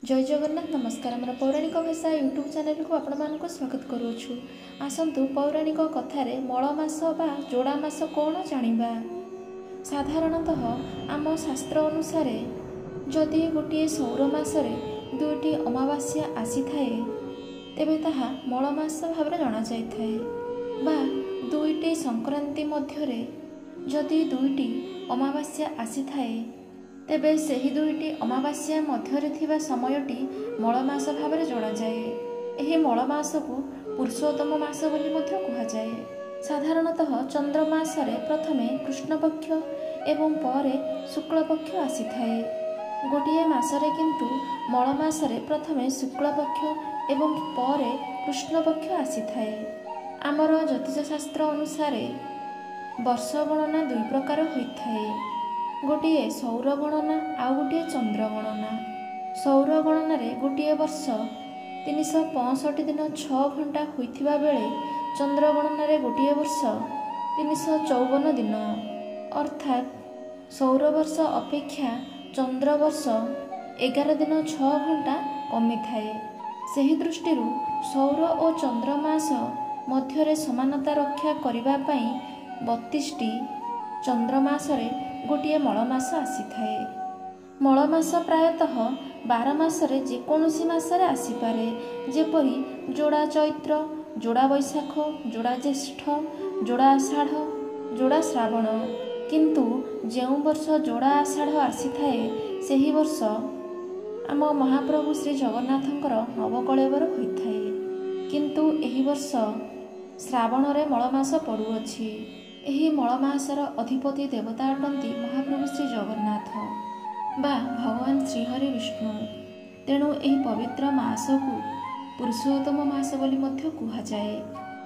ଜୟ ଜଗନ୍ନାଥ। ନମସ୍କାର। ଆମର ପୌରାଣିକ ଭାଷା ୟୁଟ୍ୟୁବ୍ ଚ୍ୟାନେଲକୁ ଆପଣମାନଙ୍କୁ ସ୍ୱାଗତ କରୁଅଛୁ। ଆସନ୍ତୁ ପୌରାଣିକ କଥାରେ ମଳ ମାସ ବା ଯୋଡ଼ା ମାସ କ'ଣ ଜାଣିବା। ସାଧାରଣତଃ ଆମ ଶାସ୍ତ୍ର ଅନୁସାରେ ଯଦି ଗୋଟିଏ ସୌର ମାସରେ ଦୁଇଟି ଅମାବାସ୍ୟା ଆସିଥାଏ, ତେବେ ତାହା ମଳ ମାସ ଭାବରେ ଜଣାଯାଇଥାଏ, ବା ଦୁଇଟି ସଂକ୍ରାନ୍ତି ମଧ୍ୟରେ ଯଦି ଦୁଇଟି ଅମାବାସ୍ୟା ଆସିଥାଏ, ତେବେ ସେହି ଦୁଇଟି ଅମାବାସ୍ୟା ମଧ୍ୟରେ ଥିବା ସମୟଟି ମଳ ମାସ ଭାବରେ ଜଣାଯାଏ। ଏହି ମଳ ମାସକୁ ପୁରୁଷୋତ୍ତମ ମାସ ବୋଲି ମଧ୍ୟ କୁହାଯାଏ। ସାଧାରଣତଃ ଚନ୍ଦ୍ର ମାସରେ ପ୍ରଥମେ କୃଷ୍ଣପକ୍ଷ ଏବଂ ପରେ ଶୁକ୍ଳପକ୍ଷ ଆସିଥାଏ ଗୋଟିଏ ମାସରେ, କିନ୍ତୁ ମଳ ମାସରେ ପ୍ରଥମେ ଶୁକ୍ଳପକ୍ଷ ଏବଂ ପରେ କୃଷ୍ଣପକ୍ଷ ଆସିଥାଏ। ଆମର ଜ୍ୟୋତିଷଶାସ୍ତ୍ର ଅନୁସାରେ ବର୍ଷ ଗଣନା ଦୁଇ ପ୍ରକାର ହୋଇଥାଏ, ଗୋଟିଏ ସୌର ଗଣନା ଆଉ ଗୋଟିଏ ଚନ୍ଦ୍ର ଗଣନା। ସୌର ଗଣନାରେ ଗୋଟିଏ ବର୍ଷ 365 ଦିନ 6 ଘଣ୍ଟା ହୋଇଥିବା ବେଳେ ଚନ୍ଦ୍ର ଗଣନାରେ ଗୋଟିଏ ବର୍ଷ 354 ଦିନ, ଅର୍ଥାତ୍ ସୌର ବର୍ଷ ଅପେକ୍ଷା ଚନ୍ଦ୍ର ବର୍ଷ 11 ଦିନ 6 ଘଣ୍ଟା କମିଥାଏ। ସେହି ଦୃଷ୍ଟିରୁ ସୌର ଓ ଚନ୍ଦ୍ର ମାସ ମଧ୍ୟରେ ସମାନତା ରକ୍ଷା କରିବା ପାଇଁ 32ଟି ଚନ୍ଦ୍ର ମାସରେ ଗୋଟିଏ ମଳ ମାସ ଆସିଥାଏ। ମଳ ମାସ ପ୍ରାୟତଃ 12 ମାସରେ ଯେକୌଣସି ମାସରେ ଆସିପାରେ, ଯେପରି ଯୋଡ଼ା ଚୈତ୍ର, ଯୋଡ଼ା ବୈଶାଖ, ଯୋଡ଼ା ଜ୍ୟେଷ୍ଠ, ଯୋଡ଼ା ଆଷାଢ଼, ଯୋଡ଼ା ଶ୍ରାବଣ। କିନ୍ତୁ ଯେଉଁ ବର୍ଷ ଯୋଡ଼ା ଆଷାଢ଼ ଆସିଥାଏ, ସେହି ବର୍ଷ ଆମ ମହାପ୍ରଭୁ ଶ୍ରୀ ଜଗନ୍ନାଥଙ୍କର ନବକଳେବର ହୋଇଥାଏ। କିନ୍ତୁ ଏହି ବର୍ଷ ଶ୍ରାବଣରେ ମଳମାସ ପଡ଼ୁଅଛି। ଏହି ମଳମାସର ଅଧିପତି ଦେବତା ଅଟନ୍ତି ମହାପ୍ରଭୁ ଶ୍ରୀ ଜଗନ୍ନାଥ ବା ଭଗବାନ ଶ୍ରୀହରି ବିଷ୍ଣୁ। ତେଣୁ ଏହି ପବିତ୍ର ମାସକୁ ପୁରୁଷୋତ୍ତମ ମାସ ବୋଲି ମଧ୍ୟ କୁହାଯାଏ।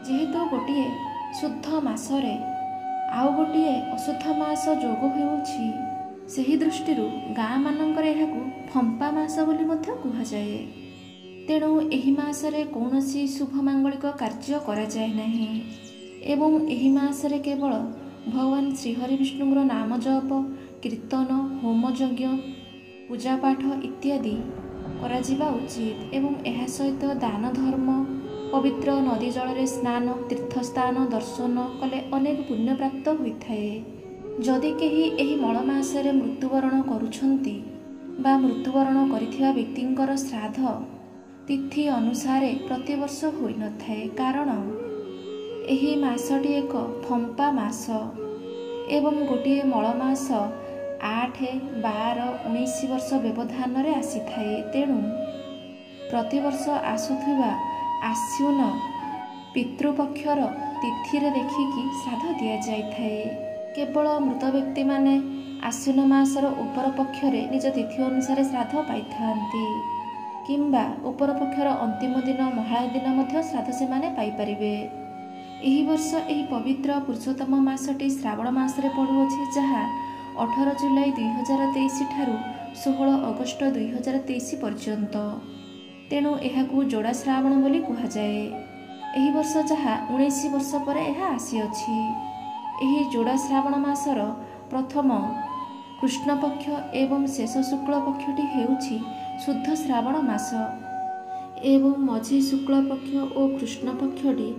ଯେହେତୁ ଗୋଟିଏ ଶୁଦ୍ଧ ମାସରେ ଆଉ ଗୋଟିଏ ଅଶୁଦ୍ଧ ମାସ ଯୋଗ ହେଉଛି, ସେହି ଦୃଷ୍ଟିରୁ ଗାଁ ମାନଙ୍କରେ ଏହାକୁ ଫମ୍ପା ମାସ ବୋଲି ମଧ୍ୟ କୁହାଯାଏ। ତେଣୁ ଏହି ମାସରେ କୌଣସି ଶୁଭ ମାଙ୍ଗଳିକ କାର୍ଯ୍ୟ କରାଯାଏ ନାହିଁ ଏବଂ ଏହି ମାସରେ କେବଳ ଭଗବାନ ଶ୍ରୀହରି ବିଷ୍ଣୁଙ୍କର ନାମ ଜପ, କୀର୍ତ୍ତନ, ହୋମ ଯଜ୍ଞ, ପୂଜାପାଠ ଇତ୍ୟାଦି କରାଯିବା ଉଚିତ ଏବଂ ଏହା ସହିତ ଦାନ ଧର୍ମ, ପବିତ୍ର ନଦୀ ଜଳରେ ସ୍ନାନ, ତୀର୍ଥସ୍ଥାନ ଦର୍ଶନ କଲେ ଅନେକ ପୁଣ୍ୟ ପ୍ରାପ୍ତ ହୋଇଥାଏ। ଯଦି କେହି ଏହି ମଳ ମାସରେ ମୃତ୍ୟୁବରଣ କରୁଛନ୍ତି ବା ମୃତ୍ୟୁବରଣ କରିଥିବା ବ୍ୟକ୍ତିଙ୍କର ଶ୍ରାଦ୍ଧ ତିଥି ଅନୁସାରେ ପ୍ରତିବର୍ଷ ହୋଇନଥାଏ, କାରଣ ଏହି ମାସଟି ଏକ ଫମ୍ପା ମାସ ଏବଂ ଗୋଟିଏ ମଳ ମାସ 8, 12, 19 ବର୍ଷ ବ୍ୟବଧାନରେ ଆସିଥାଏ। ତେଣୁ ପ୍ରତିବର୍ଷ ଆସୁଥିବା ଆଶ୍ୱିନ ପିତୃପକ୍ଷର ତିଥିରେ ଦେଖିକି ଶ୍ରାଦ୍ଧ ଦିଆଯାଇଥାଏ। କେବଳ ମୃତ ବ୍ୟକ୍ତିମାନେ ଆଶ୍ୱିନ ମାସର ଉପର ପକ୍ଷରେ ନିଜ ତିଥି ଅନୁସାରେ ଶ୍ରାଦ୍ଧ ପାଇଥାନ୍ତି, କିମ୍ବା ଉପର ପକ୍ଷର ଅନ୍ତିମ ଦିନ ମହାଳୟ ଦିନ ମଧ୍ୟ ଶ୍ରାଦ୍ଧ ସେମାନେ ପାଇପାରିବେ। ଏହି ବର୍ଷ ଏହି ପବିତ୍ର ପୁରୁଷୋତ୍ତମ ମାସଟି ଶ୍ରାବଣ ମାସରେ ପଡ଼ୁଅଛି, ଯାହା 18 ଜୁଲାଇ 2023 ଠାରୁ 16 ଅଗଷ୍ଟ 2023 ପର୍ଯ୍ୟନ୍ତ। ତେଣୁ ଏହାକୁ ଯୋଡ଼ା ଶ୍ରାବଣ ବୋଲି କୁହାଯାଏ। ଏହି ବର୍ଷ ଯାହା 19 ବର୍ଷ ପରେ ଏହା ଆସିଅଛି। ଏହି ଯୋଡ଼ା ଶ୍ରାବଣ ମାସର ପ୍ରଥମ କୃଷ୍ଣପକ୍ଷ ଏବଂ ଶେଷ ଶୁକ୍ଳ ପକ୍ଷଟି ହେଉଛି ଶୁଦ୍ଧ ଶ୍ରାବଣ ମାସ ଏବଂ ମଝି ଶୁକ୍ଳପକ୍ଷ ଓ କୃଷ୍ଣ ପକ୍ଷଟି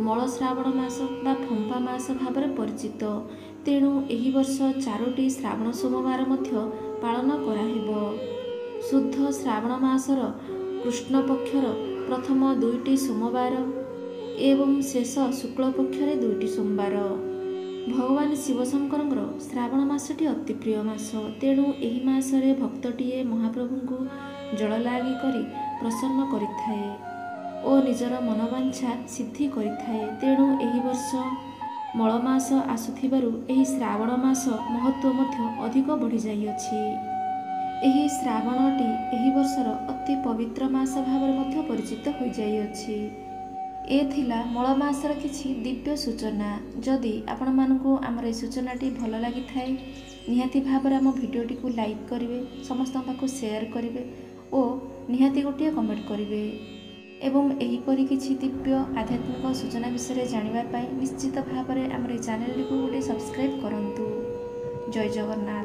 ମଳ ଶ୍ରାବଣ ମାସ ବା ଫମ୍ପା ମାସ ଭାବରେ ପରିଚିତ। ତେଣୁ ଏହି ବର୍ଷ ଚାରୋଟି ଶ୍ରାବଣ ସୋମବାର ମଧ୍ୟ ପାଳନ କରାହେବ। ଶୁଦ୍ଧ ଶ୍ରାବଣ ମାସର କୃଷ୍ଣ ପକ୍ଷର ପ୍ରଥମ ଦୁଇଟି ସୋମବାର ଏବଂ ଶେଷ ଶୁକ୍ଳ ପକ୍ଷରେ ଦୁଇଟି ସୋମବାର। ଭଗବାନ ଶିବଶଙ୍କରଙ୍କର ଶ୍ରାବଣ ମାସଟି ଅତି ପ୍ରିୟ ମାସ। ତେଣୁ ଏହି ମାସରେ ଭକ୍ତଟିଏ ମହାପ୍ରଭୁଙ୍କୁ ଜଳଲାଗି କରି ପ୍ରସନ୍ନ କରିଥାଏ ଓ ନିଜର ମନବାଞ୍ଛା ସିଦ୍ଧି କରିଥାଏ। ତେଣୁ ଏହି ବର୍ଷ ମଳମାସ ଆସୁଥିବାରୁ ଏହି ଶ୍ରାବଣ ମାସ ମହତ୍ତ୍ୱ ମଧ୍ୟ ଅଧିକ ବଢ଼ିଯାଇଅଛି। ଏହି ଶ୍ରାବଣଟି ଏହି ବର୍ଷର ଅତି ପବିତ୍ର ମାସ ଭାବରେ ମଧ୍ୟ ପରିଚିତ ହୋଇଯାଇଅଛି। ଏ ଥିଲା ମଳ ମାସର କିଛି ଦିବ୍ୟ ସୂଚନା। ଯଦି ଆପଣମାନଙ୍କୁ ଆମର ଏହି ସୂଚନାଟି ଭଲ ଲାଗିଥାଏ, ନିହାତି ଭାବରେ ଆମ ଭିଡ଼ିଓଟିକୁ ଲାଇକ୍ କରିବେ, ସମସ୍ତଙ୍କ ପାଖକୁ ସେୟାର କରିବେ ଓ ନିହାତି ଗୋଟିଏ କମେଣ୍ଟ କରିବେ ଏବଂ ଏହିପରି କିଛି ଦିବ୍ୟ ଆଧ୍ୟାତ୍ମିକ ସୂଚନା ବିଷୟରେ ଜାଣିବା ପାଇଁ ନିଶ୍ଚିତ ଭାବରେ ଆମର ଏହି ଚ୍ୟାନେଲଟିକୁ ଗୋଟିଏ ସବସ୍କ୍ରାଇବ୍ କରନ୍ତୁ। ଜୟ ଜଗନ୍ନାଥ।